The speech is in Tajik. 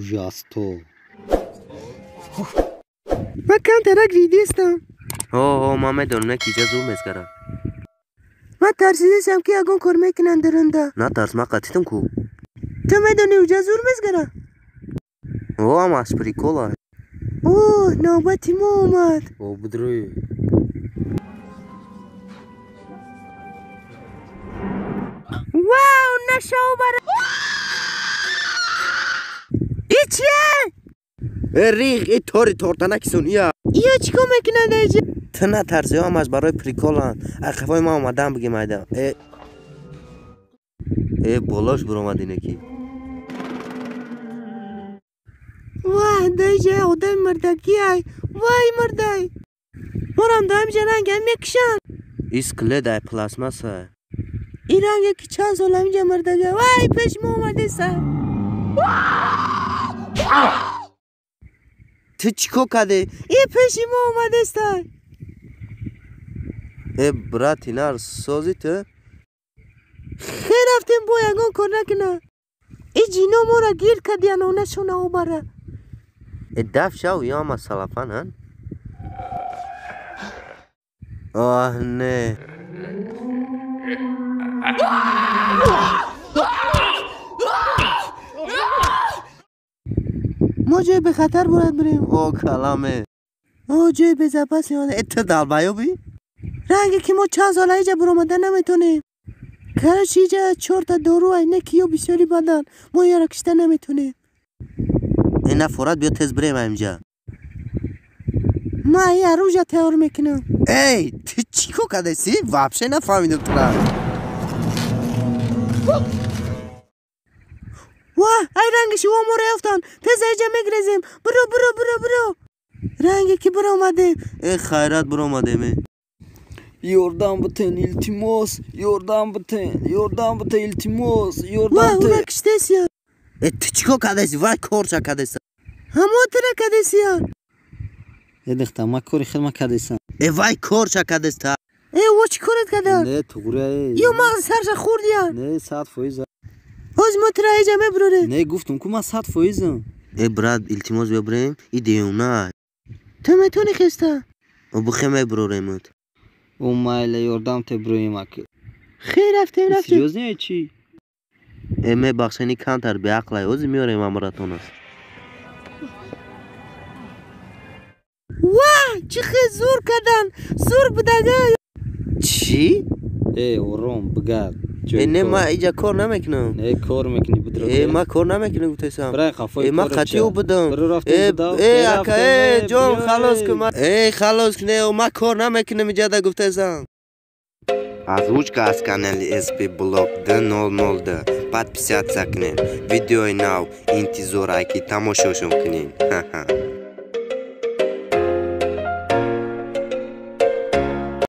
Ужасто. Ман камтарак ридистам. Ҳо, ман медонам, не ки иҷа зур мезгара. Ман тарсидистам, ки ягон кор мекунанд дурунда. Натарс, ман қатитам ку. Ту медонӣ, уҷа зур мезгара? О, ҳамаш прикола. О, навбати мо омад. О, будрӯй. Вау, нашав бара. И чия? Э, рих, и тори тортанаки сунъия. Иё чӣ кор мекунанд аиҷа? Ту натарси, ҳамаш барои приколанд. Ай қафои ман омадан бигем айда. Э, э, болош буромад инеки. Вай, даиҷа одами мурдагиай. Вай, мурдай. Морам даимҷа рангам мекушанд. И скелет ай пластмасса. Ин ранге ки чанд сол ҳаминҷа мурдага. Вай, пеши мо омадеса. Ту чӣ кор кардӣ? И пеши мо омадеста. Э, брат, инар сози ту? Хе, рафтем, бо ягон кор накуна. И ҷино моро гирд кардиян, онашона обара. Э, даф шав, ё ҳама салафан ан? Оҳ, не. Мо ҷои бехатар бояд бирем. О, каламе. О, ҷои безапаси. Э, ту долбоёбӣ? Ранге ки мо чанд сол иҷа буромада наметонем. Короче, иҷа чорта дору ай, не ки ё бисёри бадан. Мо ёро кишта наметонем. Э, нафорат, биё тез бирем аинҷа. Ман ай оружия тайёр мекунам. Эй, ту чӣ кор кардеси? Вообще нафаҳмидам тура. Ва, ай ранги шумо моро ёфтанд. Тез аиҷа мегрезем. Биро, биро, биро, биро. Ранге ки биромадем. Э, хайрат, биромадем, э. Ёрдам битен, илтимос, ёрдам битен, ёрдам бите, илтимос, Ва, ёрдам ура те. киштесия. Э, ту чӣ кор кардеси? Вай, корча кардеса. Ҳамо тура кадесия. Э, духтар, ман кори хидмат кардесам. Э, вай, корча кардеста. Э, во чӣ корат кардан? Не, туғри, э. Ё мағзи сарша хӯрдиян. Не, 100%. Ҳозир мо тура аиҷа мебурорем. Не, гуфтум ку, ман 100%-ам. Э, брат, илтимос, биё бирем, и девона. Ту метавонӣ хеста? О, бихе, мебуроремат. О, майла, ёрдам те, броем аки. Хе, рафтем, рафтем. Серьёзно, э, чӣ? Э, мебахшени, камтар беақлай, ҳозир меорем амратонас. Ва, чӣ хел зур кардан. Зур будага. Чӣ? Э, ором, бигард. Э, не, ман иҷа кор намекунам. Не, кор мекунӣ, бидро. Э, ман кор намекунам, гуфтесам. Бирай қафои Э, ман корро қатъи ӯ ча. будам. Биро, рафтем, Э, бидав. э, Э, ака, рафтем, э, э, ҷон, биё, халос э. кун. Э, халос кун, э, ман кор намекунам иҷада, гуфтесам. Озвучка аз канали SP Blog D002. Подписаться кунед. Видеои нав интизорае ки тамошошон кунед. Ха-ха.